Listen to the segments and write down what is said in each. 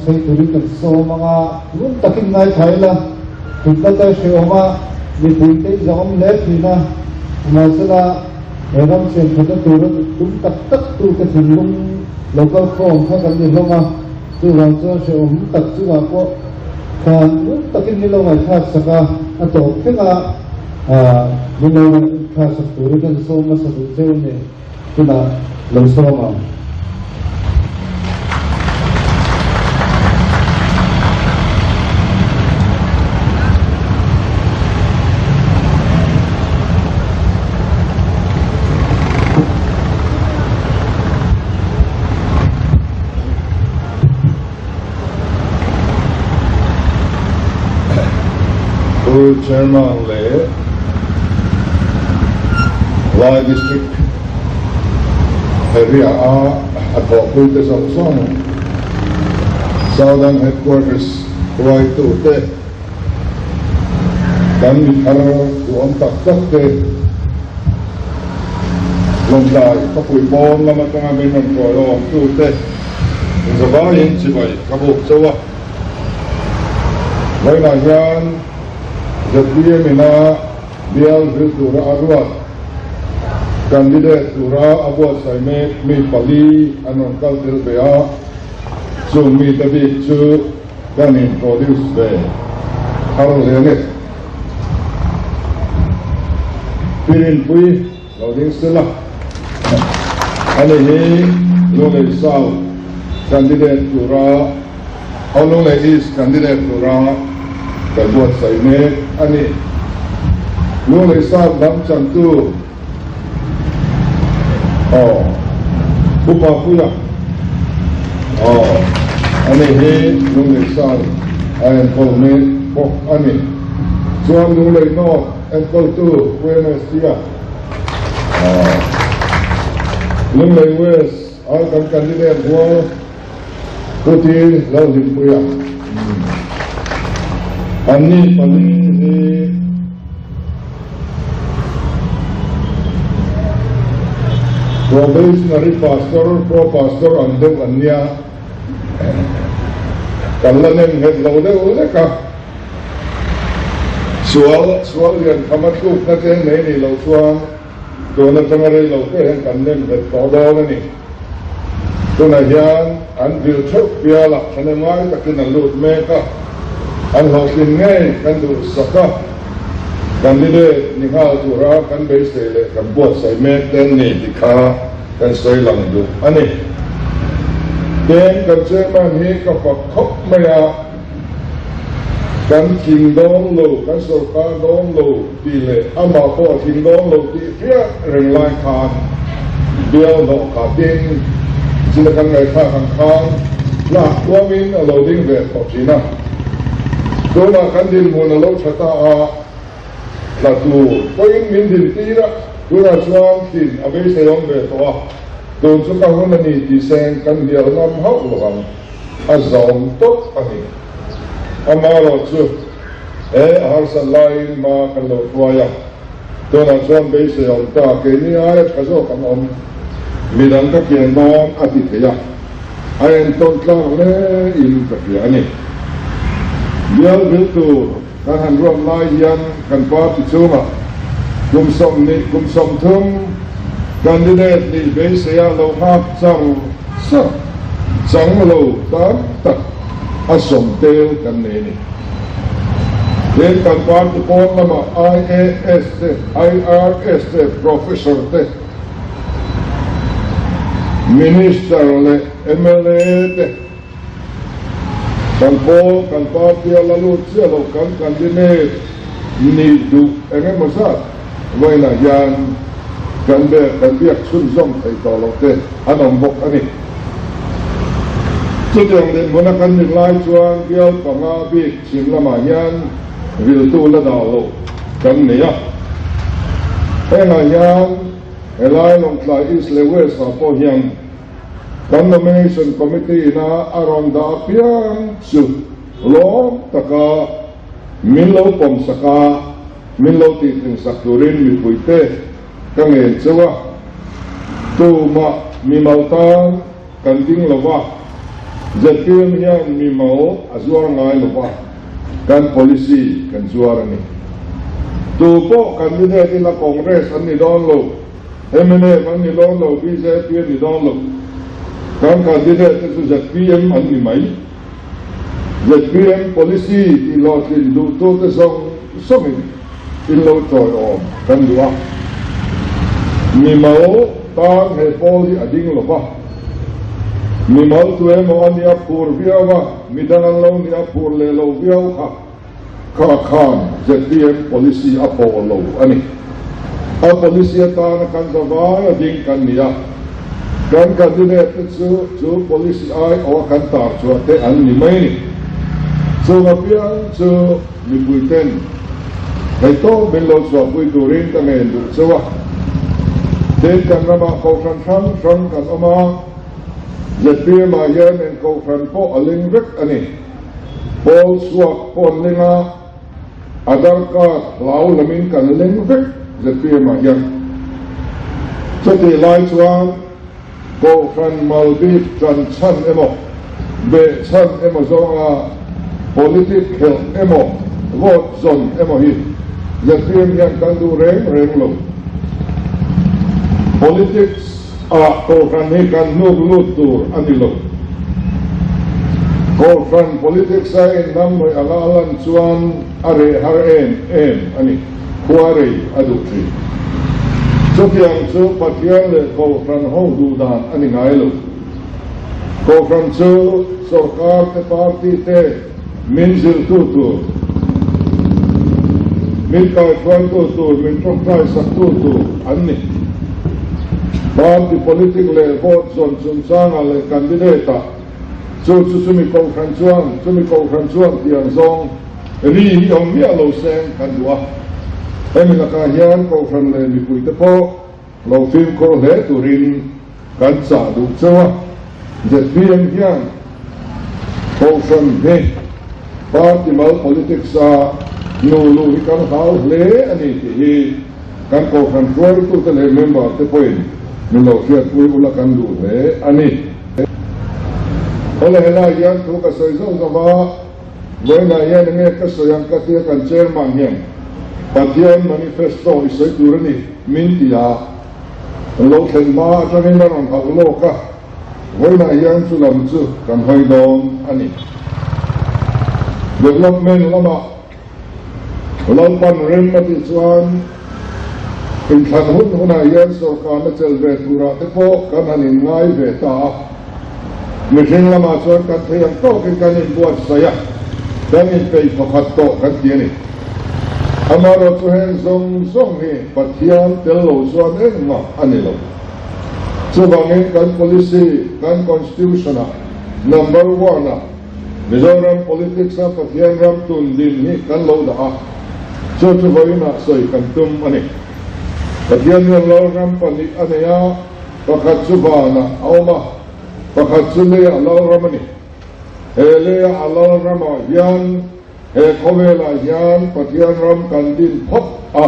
sawi turin kan sawm ang a, ngun takin ngaithla ila, thutna te hrehawm a, mipuite i zahawm hle thin a, mahsela he ram siamthatna tura tum tak tak tute thinlung lo kal khawm kha kan ni hlawm a, chuvang chuan hrehawm tak chungah pawh khan ngun takin min lo ngaihthlak sak a, a tawp thleng a min lo ngaihthlak sak turin kan sawm hmasa duh cheu a ni. Tunah lo sawm ang. Pu Chairman leh Lai District area a a thawhpuite zawng zawng Southern Headquarters hruaitute kan mi thar duhawm tak tak te Lawngtlai khawpui pawn lam atanga min rawn hruaiawmtute Zavaiin chibai ka buk chauh a, vawiinah hian zpm ina bial vil tura a ruat candidate tura a buatsaih mek mi pali an rawn kal tel ve a, chung mite bik chu kan introduce ve thar hle a ni. Pirinpui. Lo ding sela, ani hi Lunglei South candidate tura aw Lunglei East candidate tura kan buatsaih mek a ni. Lunglei South lam chantu aw Pu Papuia aw ani hi Lunglei South a enkawl mek bawk a ni. Chuan Lunglei North Enkawltu Pu MST-a Lunglei West a kan candidate rual Pu T Lalhlimpuia anni pali hi Probationary Pastor, Pro Pastor ang deuh an nia, kan la nem nghet lo deuh lek a. Sual, sual lian khama tlukna te nei nih loh chuan tun atanga rei lo te hian kan nem nghet tawh dawn a ni. Tunah hian an vil theuh pialah thahnem ngai takin an lut mek a, an hlawhtlin ngei kan duhsak a, candidate ni nghal tura kan beisei leh kan buatsaih mek te an ni tih kha kan sawi lang duh a ni. Tin, kan chairman hi ka fak khawp mai a. Kan tling dawn lo, kan sorkar dawn lo tih leh amah pawh a tling dawn lo tih hriat reng lai khan bial hnawh khatin zila kan ngaihthlak ang khan tlak tuamin a lo ding ve tawh thin a. Tunah kan dinhmun a lo tha ta a, tla tur pawhin min din tir a, tunah chuan thin a beiseiawm ve tawh a, tun chu ka hun a ni tih seng kan hnial ngam hauh lo ang. A zawm tawp a ni. Amaherawh chu he a harsat laiin hma kan lo hruai a, tunah chuan beisei awm ta, keini aia tha zawk an awm, midang ka kian dawn a ti thei a, a entawn tlak hle in ka hria a ni. Bial vil tur kan han ruat lai hian kan party chungah kum 20, kum 30 candidate nih beiseia lo nghak char char chang lo tam tak a sawm tel kan nei a ni. Tin, kan party pawn lamah IAS te, IRS te, Professor te, Minister leh mla te, kan pawl, kan party a la lut chiah lo kan candidate nih duh eng emaw zat vawiinah hian kan kan biak chhunzawm thei tawh loh te an awm bawk a ni. Chutiang dinhmuna kan nih lai chuan bial panga bik chhim lamah hian viltu la dah loh kan nei a. Hengah hian helai Lawngtlai East leh West ah pawh hian kan Nomination Committee ina a rawn dah apiang chu lawm taka min lo pawmsak a, min lo tihtlingsak turin mipuite Ka ngen cheu a, tumah mimal tan kan ding lo va, Zpm hian mimal a zuar ngai lo va, kan policy kan zuar a ni. Tu pawh candidate ila Congress an ni dawn lo, mnf an ni dawn lo, bjp an ni dawn lo. Kan candidate te chu zpm an ni mai. Zpm policy tih hlawhtlin duhtute zawng zawngin in lo tawiawm kan duh a. Mimal tan he pawl hi a ding lo va. Mimal tu emaw a nia phur viau a, midang an lo nia phur leh lo viau kha kha khan zpm policy a pawh lo a ni. A policy atana kan zavai a ding kan ni a, kan candidate te chu chu policy aiawh a kan tar chhuah te an ni mai ni. Chung apiang chu mipui ten theihtawp min lo chhuahpui turin ka ngen duh cheu a. Tin, kan ramah kohhran hrang hrang kan awm a, zpm ah hian eng kohhran pawh a ling vek a ni. Pawl chhuak pawh an ling a, Aadhaar card hlau lamin kan leng vek zpm ah hian. Chutih lai chuan Kohhran mal bik tan chhan emaw, beh chhan emaw zawnga politic khelh emaw, vote zawn emaw hi zpm hian kan duh reng reng lo. Politics ah Kohhran hi kan hnuk lut tur a ni lo. Kohhran politics a inhnamhnawih anga a lan chuan a reh har em em a ni, khua rei a duh thin. Chutiang chu Pathian leh Kohhran ho duh dan a ni ngai lo. Kohhran chu sorkar te party te min zilhtu tur, min kaihruaitu tur, min tawngtai saktu tur an ni. Party politic leh vote zawn chungchangah leh candidate-ah chu chu chumi kohhran chuan chumi kohhran chuan tiang zawng ri hi awm miah lo seng kan duh a. Hemi lakah hian kohhran leh mipuite pawh lo fimkhur hle turin kan chah duh chauh a, zpm hian Kohhran hi party mal politics a nu luh hi kan hlau hle a ni tih hi kan Kohhran hruaitute leh member te pawhin min lo hriatpui ula kan duh hle a ni. Awle helai hian thu ka sawi zauh zauh a, vawiinah hian enge ka sawi ang ka tia kan chairman hian Pathian manifesto i sawi tur a ni min ti a, lo thlen hma atangin a rawn hauh lawk a, vawiinah hian chu lam chu kan hawi dawn a ni. Development lamah Lalpan rem a tih chuan inthlan hun hunah hian sorkarna chelh ve turah te pawh kan han inngai ve ta a. Mihring lamah chuan kan thei ang tawkin kan inbuatsaih a, kan inpeih thawkhat tawh kan ti a ni. Amaherawhchu chu heng zawng zawng hi Pathian tel lo chuan engmah a ni lo. Chuvangin kan policy, kan constitution-ah number one-ah Mizoram politics-a Pathian ram tun din hi kan lo dah a, chu chu vawiinah sawi kan tum a ni. Pathian hian Lalram pahnih a nei a, Pakhat chu vanah a awm a, pakhat chu leiah lalram a ni. He leiah a lalramah hian, he khawvelah hian Pathian ram kan din phawt a,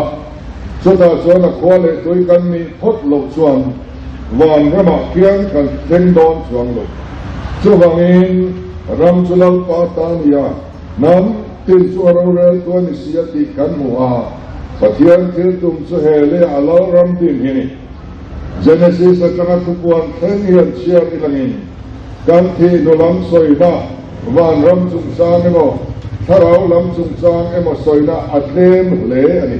chutah chuan a khua leh tui kan nih phawt loh chuan van ramah khian kan thleng dawn chuang lo. Chuvangin ram chu Lalpa ta a ni a, hnam tin chu a roreltu a ni si a tih kan hmu a, Pathian thil tum chu he leiah a lalram din hi a ni. Genesis atanga thupuan thleng hian chhiar i langin kan thih hnu lam sawina vanram chungchang emaw thlarau lam chungchang emaw sawina a tlem hle a ni.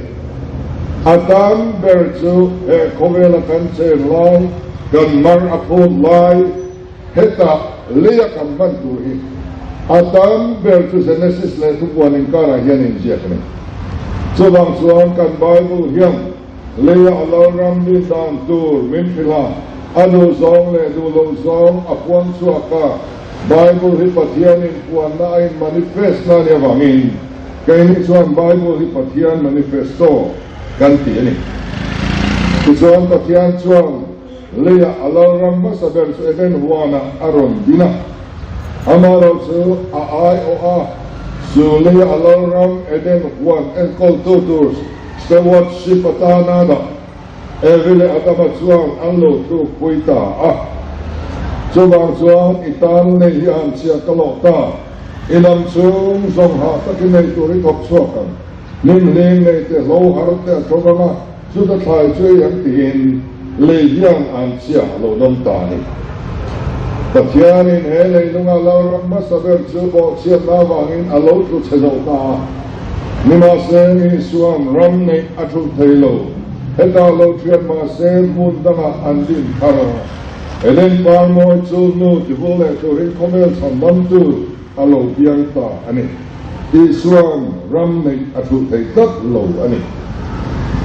A tam ber chu he khawvela kan chen lai, kan mar a phut lai, hetah leia kan hman tur hi a tam ber chu Genesis leh thupuan inkarah hian inziak a ni. Chuvang chuan kan Bible hian Leia a lalram din dan tur min hrilh a, a duh zawng leh duh loh zawng a puang chhuak a. Bible hi Pathianin puanna a in manifest na nia vangin keini chuan Bible hi Pathian manifesto kan ti a ni. Tichuan Pathian chuan leia a lalram hmasa ber chu Eden huanah a rawn din a, amaherawh chu a aiawh a, chu leia a lalram Eden huan enkawltu tur Stewardship atana dah Evi leh Adama chuan an lo tlukpui ta a. Chuvang chuan i tan lei hi han chhia ka lawh ta, i lam chhung zawng hah takin ei tur i thawk chhuak ang. Hnim hling nei te hlo har te a tho vang a, chuta thlai chu ei ang tiin lei hian an chhia a lo dawng ta a ni. Pathianin he leilunga lalram hmasa ber chu bawhchhiatna avangin a lo tlu chhe zo ta a. Nimahse, Isua'n ram neih a thulh thei lo. Hetah lo thian mahse hmun dangah an din thar. Eden par mawi chu nu tivul leh turin khawvel chhandamtu a lo piang ta a ni. Isua'n ram neih a thulh thei tlat lo a ni.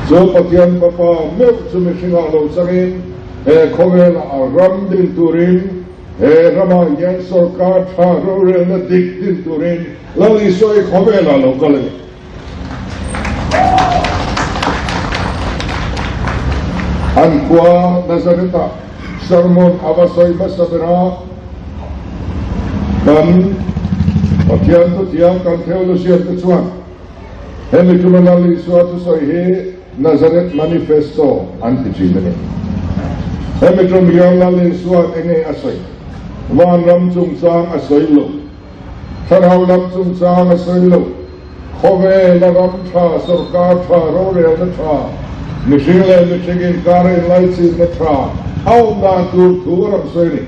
Chu Pathian Fapa meuh chu mihringah lo changin he khawvelah a ram din turin he ramah hian sorkar tha rorelna dik din turin Lal Isua i khawvelah lo kal a ni. An khua Nazareth-ah sermon a va sawi hmasa ber a, kan Pathian thuthiam kan theologian te chuan hemi tuma Lal Isua thusawi hi Nazareth Manifesto an ti thin a ni. Hemi tum hian Lal Isua'n enge a sawi? Vanram chungchang a sawi lo. Thlarau lam chungchang a sawi lo. Khawvel a ram tha, sorkar tha, rorelna tha, mihring leh mihring inkar a inlaichinna tha a awm dan tur thu a rawn sawi a ni.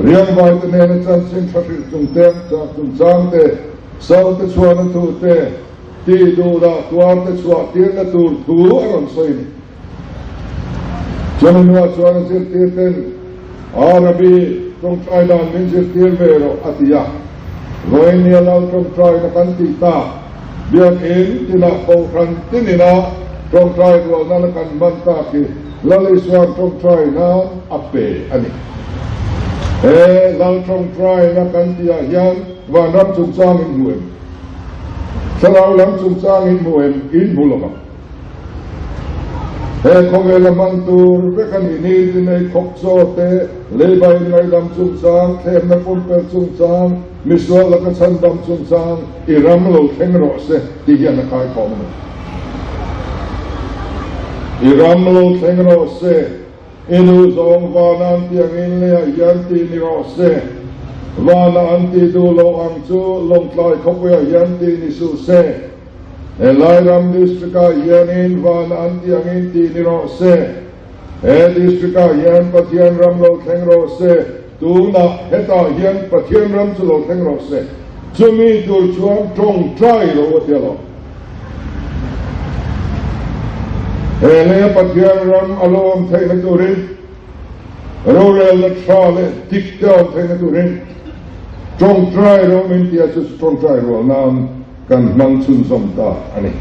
Riangvai te nena chanchin tha hrilh chungchang te, sal te chhuahna thu te, tih duh dah tuar te chhuah tirna tur thu a rawn sawi a ni. Chumi hnuah chuan a zirtir ten, A Rabbi, tawngtai dan min zirtir ve rawh, a ti a. Vawinia lal tawngtaina kan tih tak, biakinn tinah kohhran tinina tawngtai rualna la kan hman tak hi Lal Isua'n tawngtaina a pe a ni. He lal tawngtaina kan tihah hian vanram chungchang in hmu em? Thlarau lam chungchang in hmu em? In hmu lo vang. He khawvela hman tur vek a nih ni tin ei khawp chaw te, leiba in ngaidam chungchang, thlemna pumpelh chungchang, misual laka chhandam chungchang i ram lo thleng rawh se tih hian a khaikhawm a ni. I ram lo thleng rawh se. I nu zawng vana an tih angin leiah hian tih ni rawh se. Vana an tih duh loh ang chu Lawngtlai khawpuiah hian tih ni suh se. He Lairam District-ah hianin vana an tih angin tih ni rawh se. He District-ah hian Pathian ram lo thleng rawh se. Tunah hetah hian Pathian ram chu lo thleng rawh se. Chumi tur chuan tawngtai lo a tia lo. He leia Pathian ram a lo awm theihna turin, rorelna tha leh dik te a awm theihna turin tawngtai ro min tia chu chu tawngtai rual nan kan hmang chhunzawm ta a ni.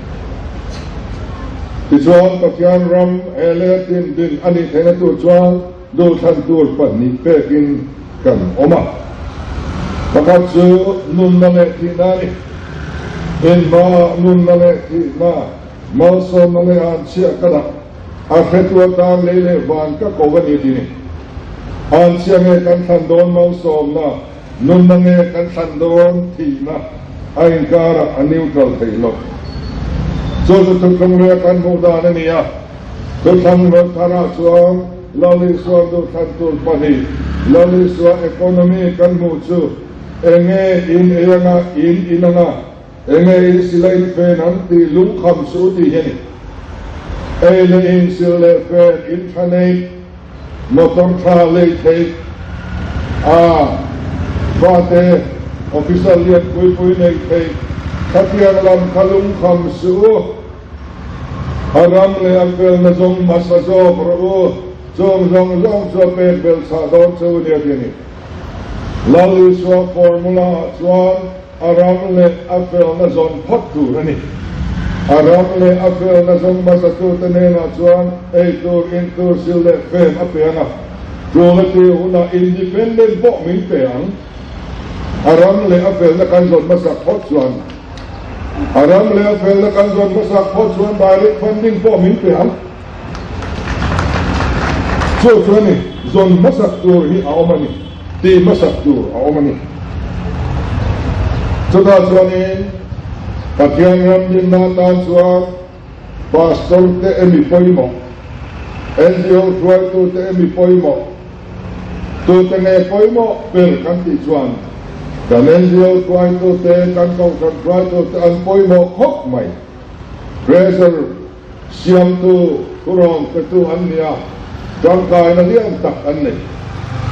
Tichuan Pathian ram he leia tin din a nih theihna tur chuan duhthlan tur pahnih pekin kan awm a. Pakhat chu nunna leh thihna a ni. Inhmaah nunna leh thihna, malsawmna leh anchhia ka dah. A hretu atan lei leh van ka ko a ni ti ni. Anchhia nge kan thlan dawn malsawmna, nunna nge kan thlan dawn thihna a inkarah a neutral thei lo. Chu chu thuthlung luia kan hmuh dan a ni a. Thuthlang rawt tharah chuan Lal Isua duhthlan tur pahnih, Lal Isua economy kan hmuh chu Enge in ei anga, in in anga, enge in sil a in fen ang tih lungkham suh u tih hi a ni. Ei leh in sil leh fen, in tha neih, motor tha lei theih, a fate officer lian pui pui neih theih, khatiang lam kha lungkham suh u. A ram leh a felna zawng hmasa zawk rawh u, chung zawng zawng chu a pek belh chhah dawn che u nia tih a ni. Lal Isua formula ah chuan a ram leh a felna zawn phawt tur a ni. A ram leh a felna zawng hmasatute hnenah chuan ei tur, in tur, sil leh fen a pe ang a, tul a tih hunah independent pawh min pe ang. A ram leh a felna kan zawn hmasak phawt chuan A ram leh a felna kan zawn hmasak phawt chuan direct funding pawh min pe ang. Chu chu a ni, zawn hmasak tur hi a awm a ni, tih hmasak tur a awm a ni. Chutah chuanin Pathian ram dinna atan chuan Pastor te emi pawimawh, NGO hruaitu te emi pawimawh. Tute nge pawimawh ber kan tih chuan kan NGO hruaitute, kan kohhran hruaitute an pawimawh khawp mai. Pressure siamtu, thurawn petu an ni a, tangkaina lian tak an nei.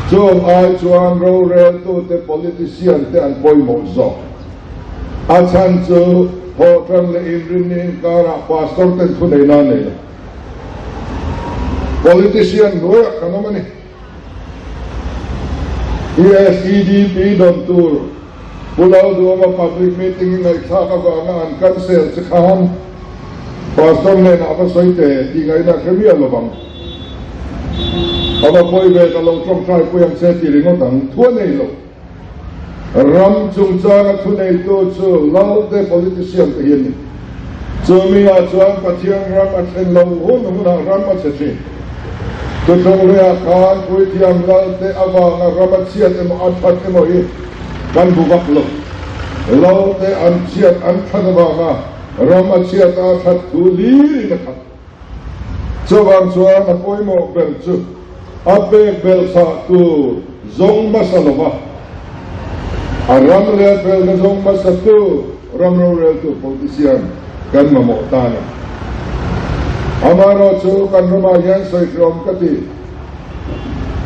Chung ai chuan roreltute, politician te an pawimawh zawk. A chhan chu thawhtan leh inrinni inkarah pastor ten thu neihna an nei lo. Politician hnuaiah kan awm a ni. PSEDP dawn tur Pu Lalduama public meeting i ngaihthlak avanga an cancel che khan Pastor hnenah va sawi teh tih ngaihna hre miah lo vang. A va pawi ve ka lo tawngtai pui ang che ti ringawt ang. Thu a nei lo. Ram chungchanga thu neitu chu Lalte politician te hi a ni. Chumi ah chuan Pathian ram a thlen lo hun hunah ram a chhe thin. Tuthung luiah khan Puithiam Lalte avanga ram a chhiat emaw a that emaw hi kan bu vak lo. Lalte an chhiat an that avanga ram a chhiat a that thu hlirin a khat. Chuvang chuan a pawimawh ber chu a pek belhchhah tur zawng hmasa lova a ram leh a felna zawng hmasa tu ram roreltu politician kan mamawh ta a ni. Amaherawh chu kan ramah hian sawi hreawm ka ti.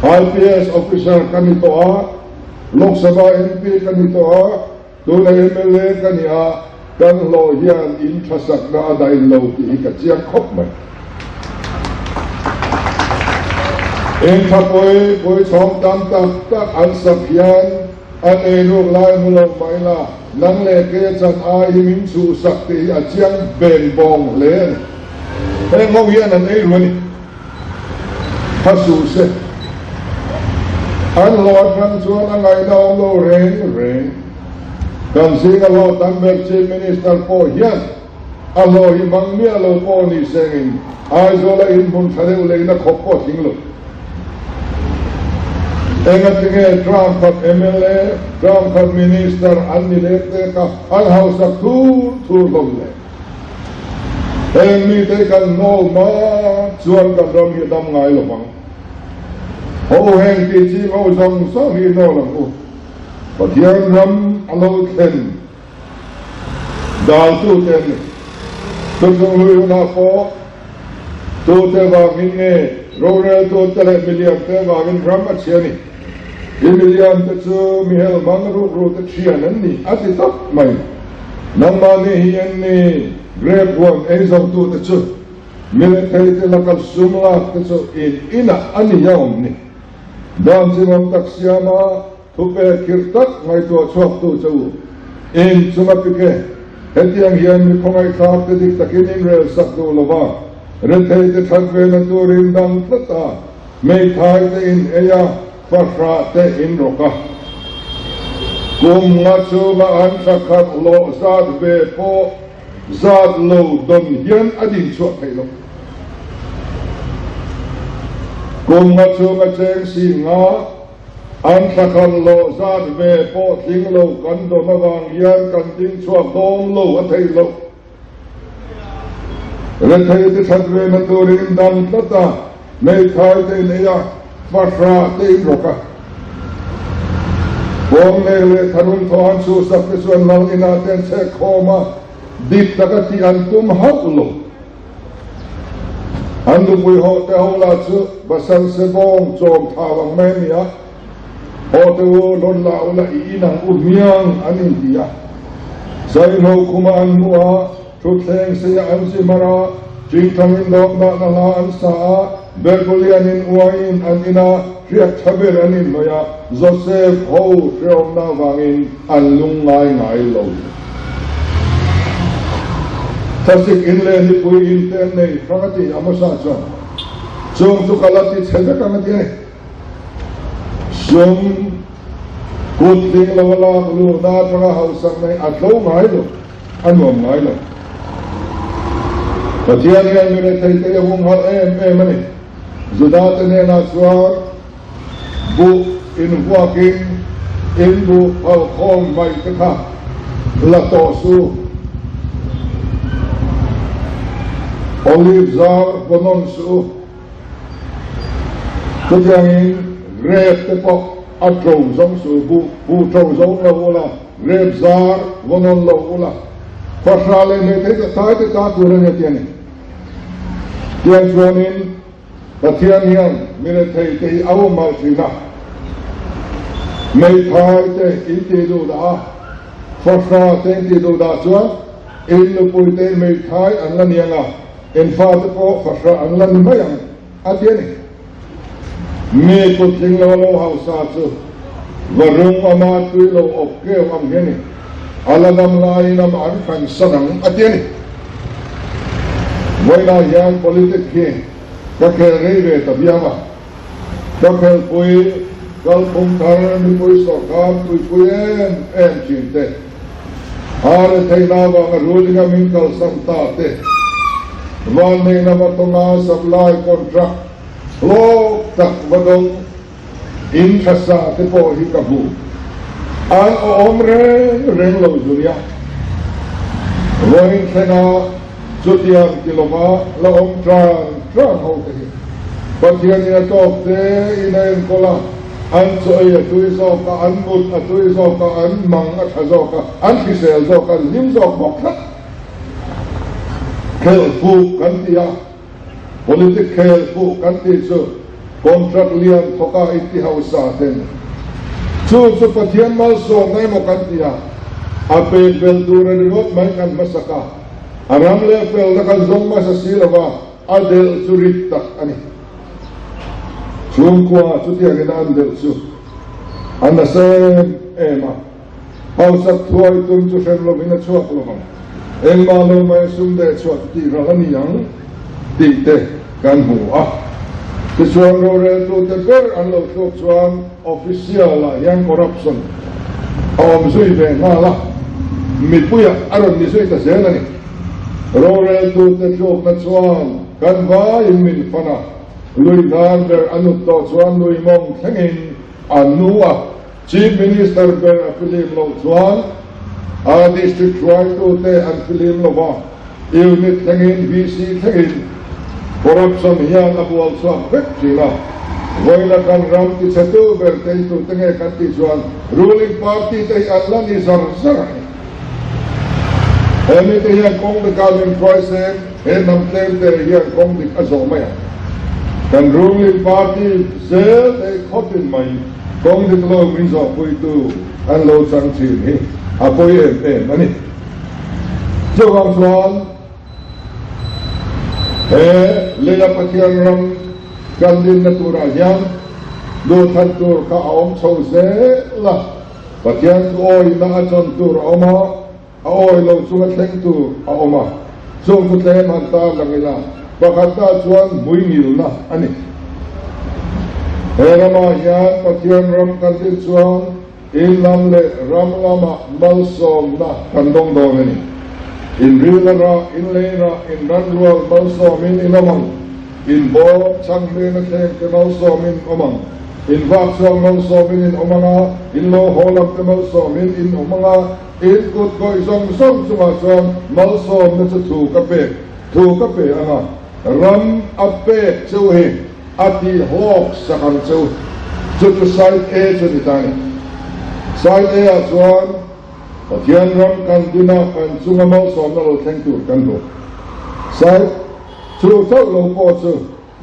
IPS officer ka ni tawh a, Lok Sabha MP ka ni tawh a, Tuna mla ka ni a, kan hlawh hian in thasakna a daih lo tih hi ka chiang khawp mai. In thapawi pui chhawm tam tak tak an sak hian an eiruk lai hmu lo mah ila, nang leh ke chan ai hi min chhuhsak tih hi a chiang beng bawng hle a ni. Heng ho hian an eiru a ni. Tha suh se. An hlawh atang chuan a ngaihna awm lo reng reng. Kan zinga hlawh tam ber Chief Minister pawh hian a hlawh hi hmang miah lo pawh ni sengin Aizawla inhmun tha deuh leina khawp pawh a tling lo. Engatinge term khat mla, term khat Minister an ni lek lek a, an hausak thur thur hlawm le. Heng mite kan hnawl hma chuan kan ram hi a dam ngai lo vang. Ho heng tih ching ho zawng zawng hi hnawl ang u. Pathian ram a lo thlen daltu te an ni. Thuchung hlui hunah pawh tute vangin nge roreltute leh milian te vangin ram a chhia ni. I milian te chu mihel hmang rukru te thian an ni a ti tawp mai. Nangmahni hi en ni grape huan ei zo tu te chu military te laka sum lak te chu in inah a ni a awm ni. Dan chimawm tak siama thupe khirh tak ngaihtuah chhuak tu che u in chunga pik e. Hetiang hian mi khawngaihthlak te dik takin in rel sak duh lova, rethei te that vena turin dang tlat a, Hmeithai te in ei a, fahrah te in rawk a. Kum nga chhunga an thla khat hlawh zat ve pawh zat lo dawn hian a din chhuah theih loh. Kum nga chhunga cheng si nga an thla khat hlawh zat ve pawh tling lo kan dawn avang hian kan ding chhuak dawn lo a theih loh. Rethei te that ve na turin dam tlat a, hmeithai te in ei a, fahrah te in rawk a. Bawng nek leh tharun thaw an chhuhsak te chuan lal inah te an chhek khawm a, dik taka tih an tum hauh lo. An nupui hawh te ho lah chu Basan Sebawng chawm thau ang mai a ni a, Haw te u, rawn la ula i in ang u hmiang an inti a. Zaihlo khuma an hmu a, thutthleng seia an chi mar a, tingtangin lawmnahna hla an sa a, Berkulianin uaiin an in a, hriak tha ber an inhnawih a, Joseph ho hrehawmna avangin an lung ngai ngai lo. Thlasik in leh nipui in te an nei hrang a ti Amosa chuan, Chung chu ka la ti chhe vek ang a ti a ni. Sum kut ding lo a lak luhna atanga hausak nei a tlo ngai lo, a nuam ngai lo. Pathian hian mi rethei te hi a humhalh em em a ni. Juda te hnenah chuan buh invuakin in buh phalkhawm mai te kha la tawh su. Olive zar vaw nawn suh u. Chutiangin Grep te pawh a ṭo zawng suh u, buh ṭo zo lo ula, grep zar vaw nawn lo ula, fahrah leh hmeithei te thai te ta tur a ni a ti a ni. Tiang chuanin Pathian hian mi rethei te hi a awm malh thin a, hmeithai te in tih duh dah a, fahrah te in tih duh dah chuan in nupui te hmeithai an la ni ang a, in fate pawh fahrah an la ni mai ang a ti a ni. Mi kut tling lo lo hausa chu va rung ama tui lo awp keu ang hi a ni. A la dam laiin amah an hran san ang a ti a ni. Vawiinah hian politic hi ka khel rei ve ta viau a. Ka khelpui kalphung thar mipui sawrkar tuipui em em thin te, a retheihna avanga ruling a min kalsan ta te, vanneihna va tawnga supply contract hlawk tak va dawng in tha sa te pawh hi ka hmu. An awm reng reng lo zunia. Vawiin thlenga chutiang ti lova la awm tan tan ho te hi Pathianin a tawk te in a enkawl a, an chaw ei a tui zawk a, an mut a tui zawk a, an mang a tha zawk a, an hrisel zawk a, an hlim zawk bawk tlat. Khelh fuh kan ti a. Politic khel fuh kan tih chu contract lian thawka inti hausa ten chu chu Pathian malsawmna emaw kan ti a, a pek bel tur a ringawt mai kan hmasak a, a ram leh felna kan zawng hmasa si lova a delh chu rit tak a ni. Chhungkua chutiangin an delh chu a nasa em em a. Hausak thuai tum chu hrem lovin a chhuak lo ang, engmah lo mai sum leh chhuah chu tih ral a ni ang tih te kan hmu a. Tichuan roreltute ber an lo thluk chuan official ah hian corruption a awm zui ve nghal a, mipuiah a rawn ni zui ta zel a ni. Roreltute thlukna chuan kan vaiin min fan a, lui hnar ber a nut tawh chuan lui mawng thlengin a nu a. Chief Minister ber a filim loh chuan a District hruaitute an filim lo va, Unit thlengin VC thlengin corruption hian a bual chhuak vek thin a. Vawiina kan ram tichhetu ber teitute nge kan tih chuan ruling party te hi an la ni zar zar a ni. He mite hian kawng dikah min hruai se he hnam tlem te hian kawng dik a zawh mai ang. Kan ruling party zel te hi khawtin mai Kawng dik lo min zawhpuitu an lo chang thin hi a pawi em em a ni. Chuvang chuan he leia Pathian ram kan dinna turah hian duhthlan tur kha a awm chho zel a, Pathian chu awihna a chawn tur a awm a, A awi lo chunga thleng tur a awm a, chung chu tlem han tar lang ila, pakhatna chuan hmuingilna a ni. He ramah hian Pathian ram kan din chuan in lam leh ram lamah malsawmna kan dawng dawn a ni. In rilna rah, in lei rah, in ran rual malsawmin in awm ang. In bawm chhang hnena thleng te malsawmin awm ang. In vak chhuak malsawmin in awm ang a, in lo haw lam te malsawmin in awm ang a. In kut kawih zawng zawng chungah chuan malsawmna chu thu ka pek, thu ka pe ang a, ram a pek cheu hi a tih hlawk sak ang cheu. Chu chu Side A chu ni ta a ni. Side A ah chuan Pathian ram kan din a, kan chunga malsawmna lo thleng tur kan hmu. Side chu chauh lo pawh chu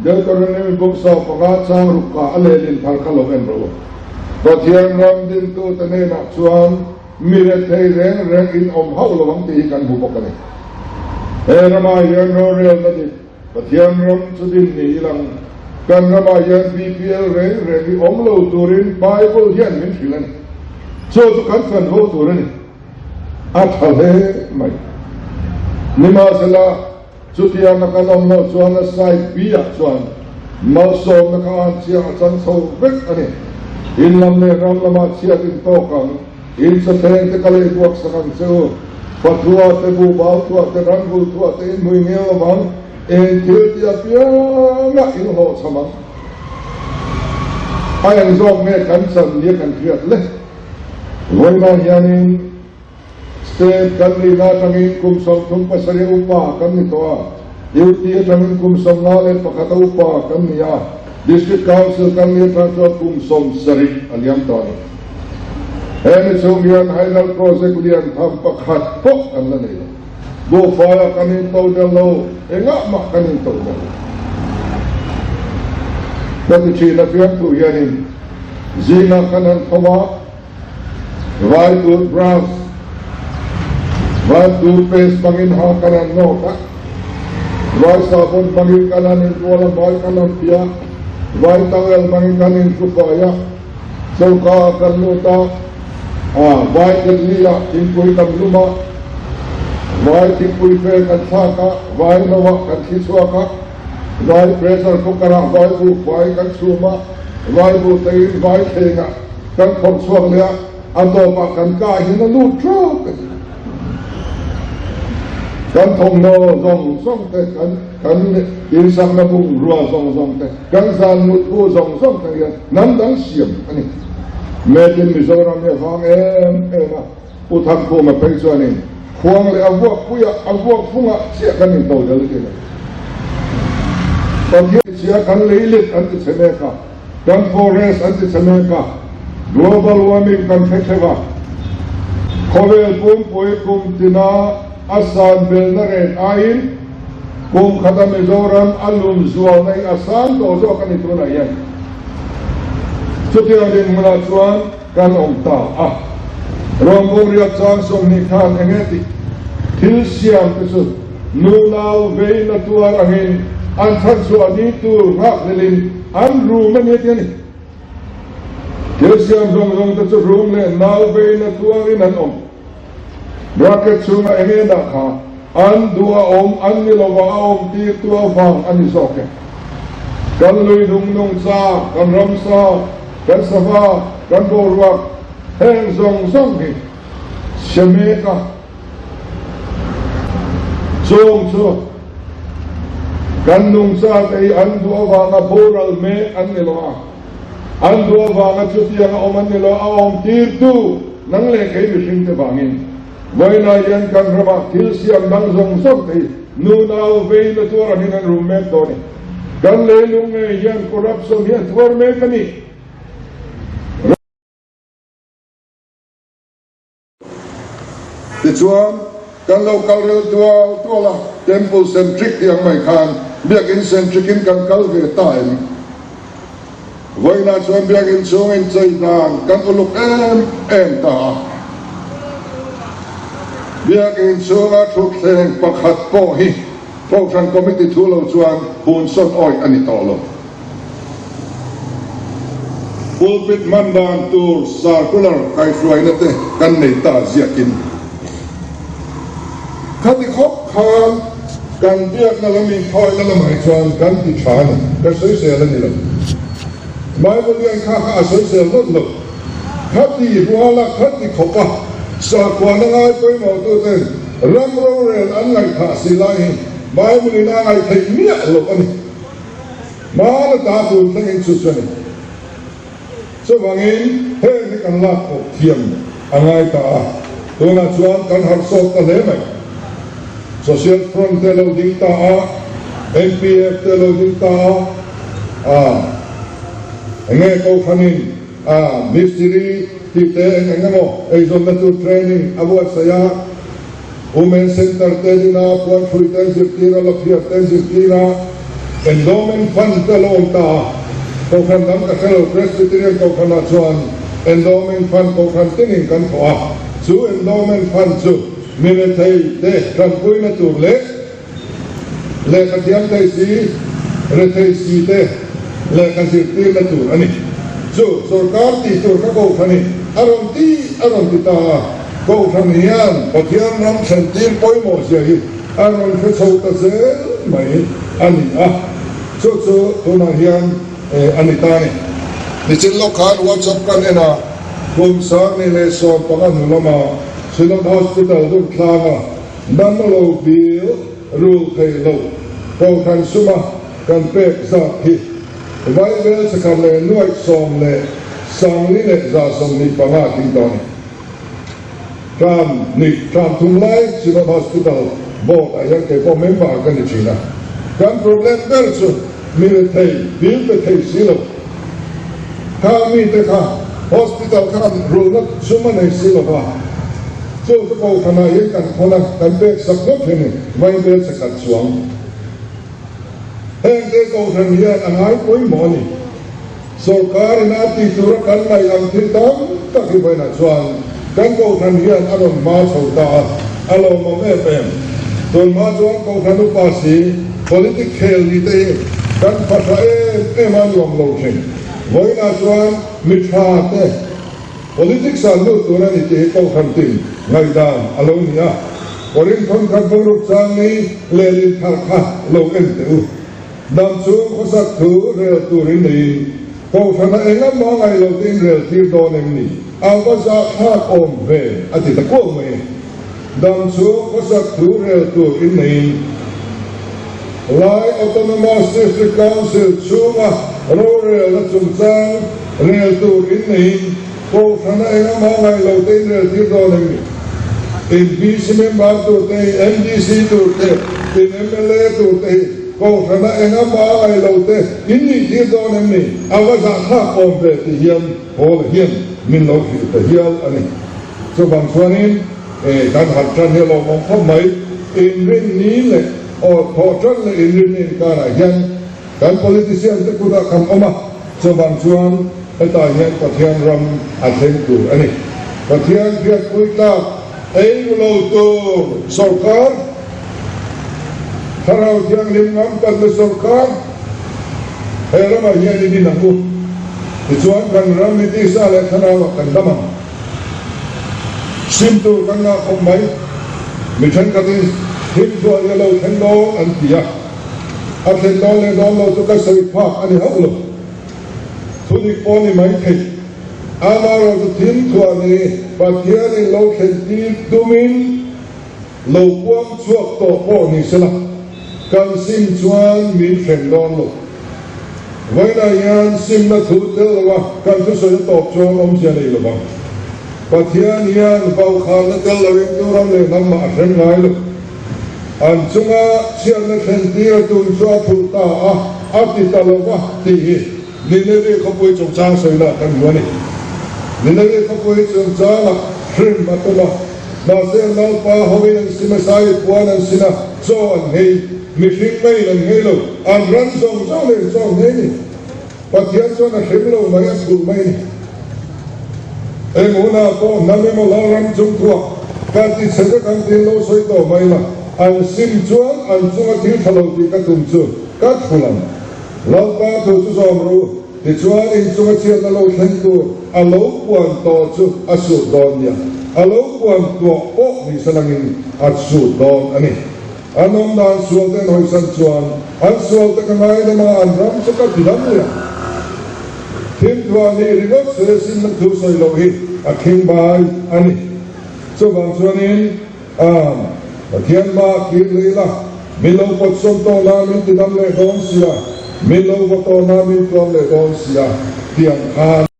Deuteronomy buk 15 chang ruk kah a lehlin thar kha lo en rawh u. Pathian ram dintute hnenah chuan mi rethei reng reng in awm hauh lo ang tih hi kan hmu bawk a ni. He ramah hian rorelna dik Pathian ram chu din ni ilang kan ramah hian BPL reng reng hi awm lo turin Bible hian min hrilh a ni. Chu chu kan chanvo tur a ni. A tha hle mai. Nimahsela, Chutiang a kan awm loh chuan a side B ah chuan malsawmna kha an chiang a chan chho vek a ni. In lam leh ram lamah chhiat in tawk ang, in chawthleng te ka lei buak sak ang che u, fathua te, buhbau thuah te, ranvul thuah te in hmui ngel lo vang, eng thil ti apiangah in hlawhchham ang. A eng zawk nge kan chan nia kan hriat le? Vawiinah hianin. State kan nihna atangin kum 37 upa kan ni tawh a, UT atangin kum 51 upa kan ni a. District Council kan nih atang chuan kum 70 a liam tawh a ni. He mi chhung hian Hydel Project lian tham pakhat pawh kan la nei lo. Buhfaiah kan into del lo, engah mah kan into del lo. Ka ti thin a fiamthu hianin zingah kan han tho a, Vai toothbrush, vai toothpaste hmangin ha kan han nawk a, vai sahbawn hmangin kan han inbual a, vai kan han piah, vai towel hmangin kan inhru-fai a, choka ah kan lut a, ah vai ketli ah thingpui kan lum a, vai thingpui fe kan thlak a, vai no ah kan thli chhuak a, vai pressure cooker ah vai buhfai kan chhum a, vai buhteiin vai thleng ah Kan phawrh chhuak leh a, a tawpah kan kah hian a lut ṭawk a ni. Kan thawmhnaw zawng zawng te, kan kan insakna bungrua zawng zawng te, kan zan mutbu zawng zawng te hian hnam dang siam a ni. Made in Mizoram hi a vang em em a, Pu Thangkhuma phei chuanin khuang leh a vuak puiah a vuak fungah chiah kan intodel thin a. Pathian chhia kan leilit an ti chhe mek a. Kan forest an ti chhe mek a, global warming kan hre theuh a, khawvel pumpui kum tina a san belna reng aiin kum khata Mizoram a lum zualna hi a sang tawh zawk a ni tunah hian. Chutiang dinhmunah chuan kan awm ta a, Rawngbawk riak chang 20 khan eng nge tih thil siam te chu Nunau veina tuar angin an chhanchhuah ni tur nghakhlelin an rum a ni a ti a ni. Thil siam zawng zawng te chu rum leh nau veina tuarin an awm. Bracket chhunga eng nge dah kha an duh a awm an ni lova a awm tir tu avang a ni zawk e. Kan lui nung nung cha, kan ramsa, kan sava, kan boruak heng zawng zawng hi hre mek a. Chung chu kan nungchate hi an duh avanga boral mek an ni lo a, an duh avanga chutianga awm an ni lo a, awm tirtu nang leh kei mihringte vangin vawiinah hian kan ramah thil siam dang zawng zawng te hi nunau veina tuar angin an rum mek dawn a ni. Kan leilung ngei hian corruption hi a tuar mek a ni. Tichuan, kan lo kal rel tual tual a, Temple centric tih ang mai khan Biakinn centric in kan kal ve ta em? Vawiinah chuan Biakinn chhung inchei dan kan uluk em em ta a. Biakinn chhunga thutthleng pakhat pawh hi Kohhran Committee thu lo chuan hun sawn awih a ni tawh lo. Pulpit hman dan tur circular kaihhruaina te kan nei ta ziakin khati khawp khan kan biakna lam inthawihna lamah hi chuan kan ti tha a ni, ka sawisel a ni lo. Bible hian kha kha a sawisel ngawt lo. Khati ruala khati khawpa sakhuana ngai pawimawhtuten ram rorel an ngaihthah si lai hi Bible in a ngaihtheih miah loh a ni. Hmana ta tur thlengin chu chu a ni. Chuvangin heng hi kan lak khawp thiam a ngai ta a, tunah chuan kan harh sawt ta hle mai. Social Front te lo ding ta a, NPF te lo ding ta a, a enge Kohhranin a mistiri tih te eng eng emaw eizawnna tur training a buatsaih a, Women Centre te dina puanhrui te an zirtir a, laphiar te an zirtir a, Endowment Fund te a lo awm ta a, Kohhran dang ka hre lo, Presbyterian Kohhranah chuan Endowment Fund Kohhran tinin kan thawh a, chu Endowment Fund chu mi rethei te tanpuina tur leh lehkha thiam thei si, rethei si te lehkha zirtirna tur a ni. Chu sorkar tih tur kha Kohhranin a rawn ti a rawn ti ta a, Kohhran hian Pathian ram thlentir pawimawh zia hi a rawn hre chho ta zel mai a ni a, chu chu tunah hian a ni ta a ni. Nichin lawk khan WhatsApp kan en a, kum 2015 hnu lama Shillong Hospital Durthlanga Dam lo bil rul thei lo Kohhran suma kan pek zat hi Vaibel chakhat leh nuaih sawm leh sangli leh 125 tling tawh a ni. Tram hnih tram thum lai Synod Hospital Board ah hian kei pawh member ka ni thin a. Kan problem ber chu. Mi rethei, bill pe thei si lo. Kha mite kha hospital khan rulna sum a nei si lo va, chu chu kohhranah hian kan khawn a, kan pek sak ngawt hi a ni, vaibel chakhat chuang. Hengte kohhran hian a ngai pawimawh a ni. Sorkar in a tih tura kan ngaih ang thil tam tak hi vawiinah chuan kan kohhran hian a rawn hma chho ta a, a lawmawm em em. Tunhma chuan kohhran upa si politic khel ni te hi kan fahra em em a nuam lo thin. Vawiinah chuan mi tha te politics ah lut tur a ni tih hi kohhran tin ngaihdan a lo ni a. Korinth thawnkhat bungruk chang ni lehlin thar kha lo en teh u. Dam chung khawsak thu rel turin neiin Kohhrana eng a mah ngaih lo tein rel tir dawn em ni? A va zahthlak awm ve, a ti ta kuau mai. Dam chung khawsak thu rel tur in neiin Lai Autonomous District Council chhunga rorelna chungchang rel tur in neiin Kohhrana eng a mah ngaih lo tein rel tir dawn em ni? In PC member tur te hi, MDC tur te, in mla tur te hi Kohhrana eng a mah ngaih lo te in nih tir dawn em ni? A va zahthlak awm ve tih hian Paula hian min lo hrilh ta hial a ni. Chuvang chuanin kan han tan hi a lawmawm khawp mai. Inrinni leh aw thawh tan leh inrinni inkarah hian Kan politician te kutah kan awm a, chuvang chuan hetah hian Pathian ram a thleng tur a ni. Pathian hriatpui tlak ei lo tur sawrkar, Thlarau Thianghlim ngam panna sawrkar he ramah hian i din ang u. Tichuan kan ram hi tisa leh thlarauah kan dam ang. Sim tur kan ngah khawp mai. Mi thenkhatin thim chuan i lo thleng dawn an ti a. A thlen dawn leh dawn lo chu ka sawi phak a ni hauh lo. Thudik pawh ni mai thei. Amaherawh chu thil thuah ni Pathianin lo thlen tir tumin lo puang chhuak tawh pawh ni sela, kan sim chuan min hrem dawn lo. Vawiinah hian simna thu tel loa kan thusawi a tawp chuan awmzia nei lo vang. Pathian hian vaukhanna tel loin tu ram leh hnam mah a hrem ngai lo. An chunga chhiatna thlen tir a tum chu a phurh ta a, a ti ta lo va tih hi Nineveh khawpui chungchang sawilah kan hmu a ni. Nineveh khawpui chungchangah hrim a tum a, mahse an naupa hoin an sim a, sai puan an sin a, chaw an nghei, mihring ngeiin an nghei lo, an ran zawng zawng nen chaw an nghei ni. Pathian chuan a hrim lo mai, a chhulh mai a ni. Eng hunah pawh hnam emaw Lalram chungthuah ka ti chhe vek ang tiin lo sawi tawh mai la, an sim chuan an chunga thil tha lo tih ka tum chu ka thul ang. Lalpa thu chu zawm rawh u, tichuan in chunga chhiatna lo thleng tur a lo puan tawh chu a sut dawn nia, a lo puan tuah pawh ni salangin a sut dawn a ni. An awm dan sual te an hawisan chuan an sual te ka ngaidam a, an ram chu ka ti dam leh ang. Thimthuah nih ringawt se simna thu sawi loh hi a khing bai a ni. Chuvang chuanin Pathian mah kir leh ila, min lo pawt sawm tawh la min ti dam leh dawn sia, min lo va tawh la min tuam leh dawn sia tih ang khan.